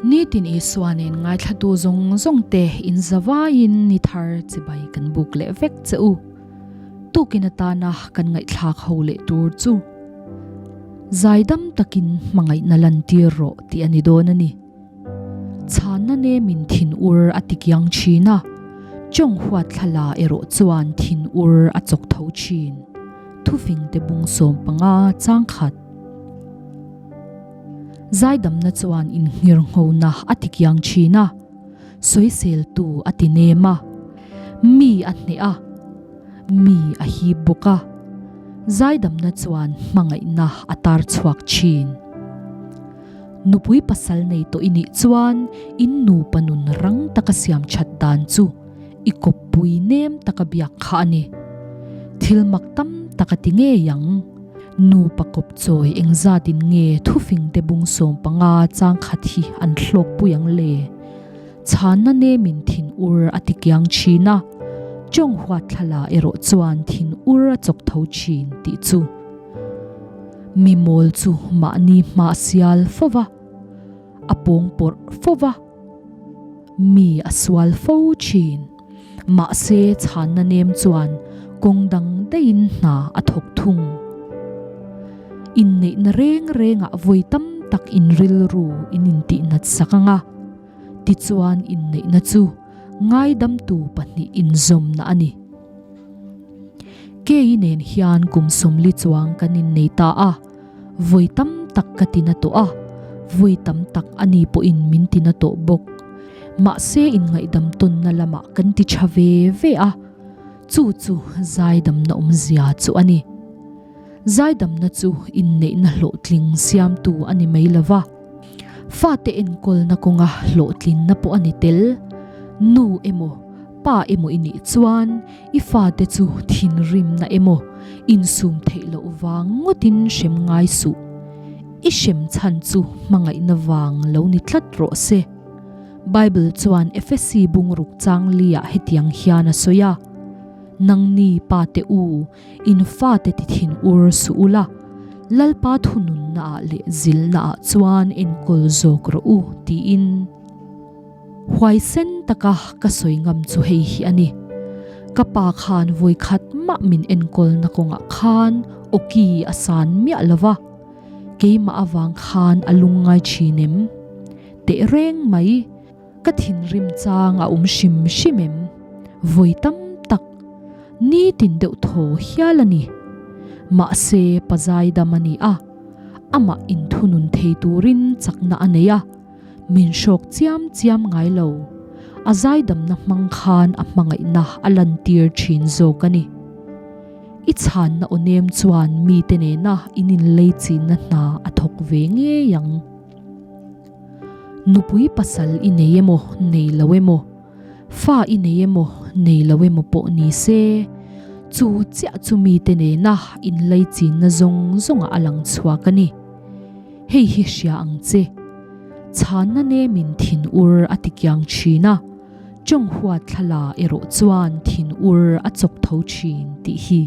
Nitin Isua nen ngaithlatu zawng zawng te in zavaiin ni thar chibai kan buk leh vek che u. Tukin atana kan ngaihthlak ho leh tur chu zaidam takin hmangaihna lantir rawh tih a ni dawn a ni. Chhanna nemin thin ur a ti kiang thin a, chawng huat thlala erawh chuan thin ur a chawk tho thin. Thufingte bung 15 changkhat. Zaidamna chuan innghirnghona a ti kiang thin a, sawiseltu a ti nem a, mi a hneh a, mi a hip bawk a, zaidamna chuan hmangaihna a tar chhuak thin. Nupui pasal nei tawh i nih chuan in nupa nun rang taka siam that dan chu i kawppui nem taka biak kha a ni. Thil mak tam tak a ti ngei ang. Nupa kawp chawi engzatin nge thufingte bung 15 changkhat hi an hlawkpui ang le? Chhanna nemin thin ur a ti kiang thin a, chawng huat thlala erawh chuan thin ur a chawk tho thin tih chu. Mi mawl chu mahni hma sial fo va, a pawng pawrh fo va, mi a sual fo thin. Mahse chhanna nem chuan kawng dang daihin hna a thawk thung. Inneihna reng rengah vawi tam tak in rilru in intihnat sak ang a, tichuan inneihna chu ngaidamtu pahnih inzawmna a ni. Kei nen hian kum 40 chuang kan innei ta a, vawi tam tak ka tina tawh a, vawi tam tak ani pawhin min tina tawh bawk. Mahse inngaihdam tawnna lamah kan ti tha ve ve a, chu chu zaidamna awmzia chu a ni. Zaidamna chu inneihna hlawhtling siamtu a ni mai lo va, fate enkawlna kawnga hlawhtlinna pawh a ni tel. Nu emaw, pa emaw i nih chuan i fate chu thinrimna emaw insum theih loh vang ngawtin hrem ngai suh. I hrem chhan chu hmangaihna vang lo ni tlat rawh se. Bible chuan Efesi bungruk chang liah hetiang hian a sawi a, Nangni pate u, in fate ti thin ur suh ula, Lalpa thununnaah leh zilnaah chuan enkawl zawk rawh u, tiin. Huaisen taka ka sawi ngam chu hei hi a ni. Ka pa khan vawi khat mah min enkawlna kawngah khan awki a san miah lo va, keimah avang khan a lungngai thin em? Tehreng mai, ka thinrim chang a awm hrim hrim em? Vawi tam tak, nitin deuh thaw hial a ni. Mahse, pa zaidam a ni a, amah inthunun thei turin chakna a nei a. Min hrawk chiam chiam ngai lo. A zaidamna hmang khan a hmangaihna a lantir thin zawk a ni. I chhanna aw nem chuan mite nena in inlei chinna hna a thawk ve ngei ang. Nupui pasal i nei emaw nei lo emaw, fa i nei emaw nei lo emaw pawh ni se, chu chiah chu mite nena inlei chinna zawng zawngah a lang chhuak a ni. Hei hi hria ang che. Chhanna nemin thin ur a ti kiang thin a, chawng huat thlala erawh chuan thin ur a chawk tho thin tih hi.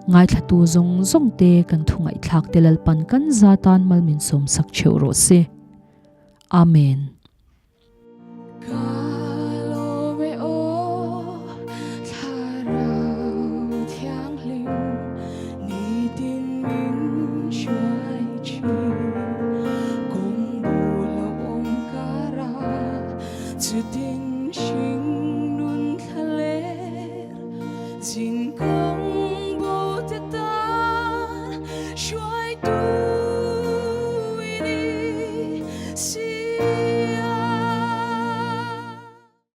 Ngaithlatu zawng zawng te kan thu ngaihthlak te Lalpan kan za tan mal min sawmsak theuh rawh se. Amen.